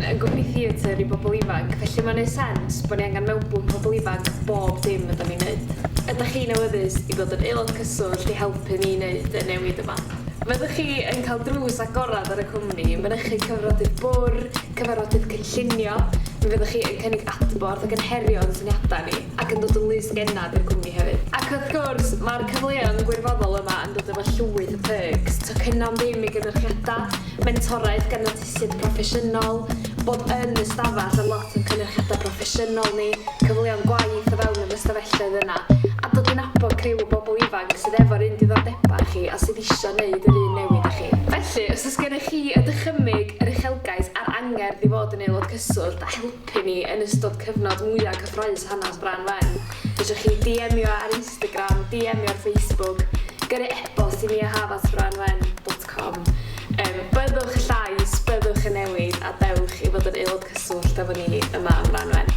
yn gwmni theatr i bobl ifanc, felly mae'n neud sens bod ni angen mewnbwn pobl ifanc bob dim ydan ni'n neud. Ydach chi'n awyddus i ddod yn aelod cyswllt i helpu ni neud y newid yma? Fyddwch chi yn cael drws agorad ar y cwmni, mynychu cyfarfodydd bwr, cyfarfodydd cynllunio, mi fyddwch chi yn cynnig adborth ac yn herio yn syniadau ni, ac yn dod yn lys gennad i'r cwmni hefyd. Ac wrth gwrs, mae'r cyfleoedd gwirfoddol yma yn dod efo llwyth o perks, tocynnau am ddim i gynyrchiadau, mentoraeth gan artistiaid proffesiynol, bod yn y stafell ar lot o'n cynyrchiadau proffesiynol ni, cyfleoedd gwaith o fewn yr ystafelloedd yna, a dod i nabod criw o bobl ifanc sydd efo'r un diddordebau â chi a sydd isio neud yr un newid â chi. Felly, os oes gennych chi y dychymyg, yr uchelgais a'r angerdd i fod yn aelod cyswllt a helpu ni yn ystod cyfnod mwya cyffrous hanes Frân Wen, fedrwch chi DM-io ar Instagram, DM-io ar Facebook, gyrru e-bost i ni a haf@franwen.com. Byddwch y llais, byddwch y newid a dewch i fod yn aelod cyswllt efo ni yma ym Mrân Wen.